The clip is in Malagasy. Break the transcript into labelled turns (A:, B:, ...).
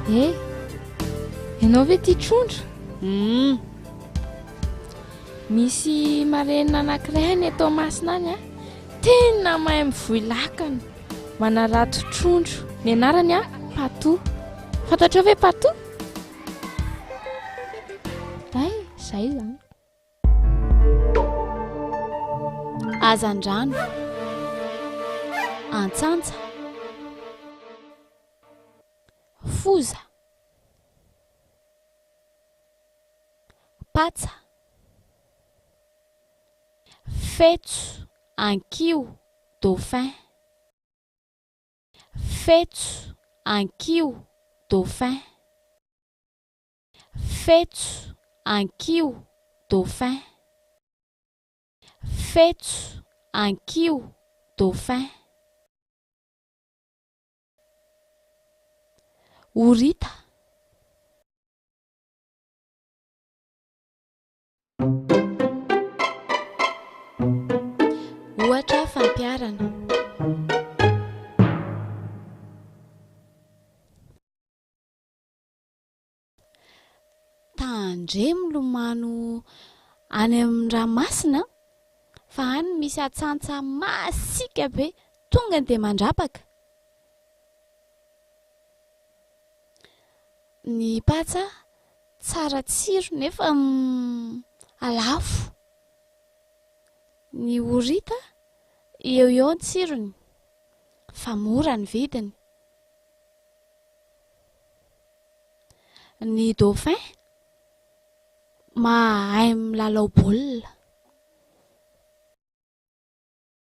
A: Eh, ianao ve tia trondro?
B: Hum.
A: Misy marenina anankiray any Toamasina any a, tena mahay mivoy lakana, manarato trondro. Ny anarany a, Patou. Fantatrao ve Patou? Hay, izay izany.
B: Hazandrano. Antsantsa. Foza. Patsa. Fetso, ankiho, dauphin. Fetso, ankiho, dauphin. Fetso, ankiho, dauphin. Fetso, ankiho, dauphin. Horita. Ohatra fampiharana. Tandremo milomano any amin'ny ranomasina fa any misy atsantsa masiaka be tonga dia mandrapaka. Ny patsa tsara tsiro nefa lafo. Ny horita eo eo ny tsirony fa mora ny vidiny. Ny dauphin mahay milalao baolina.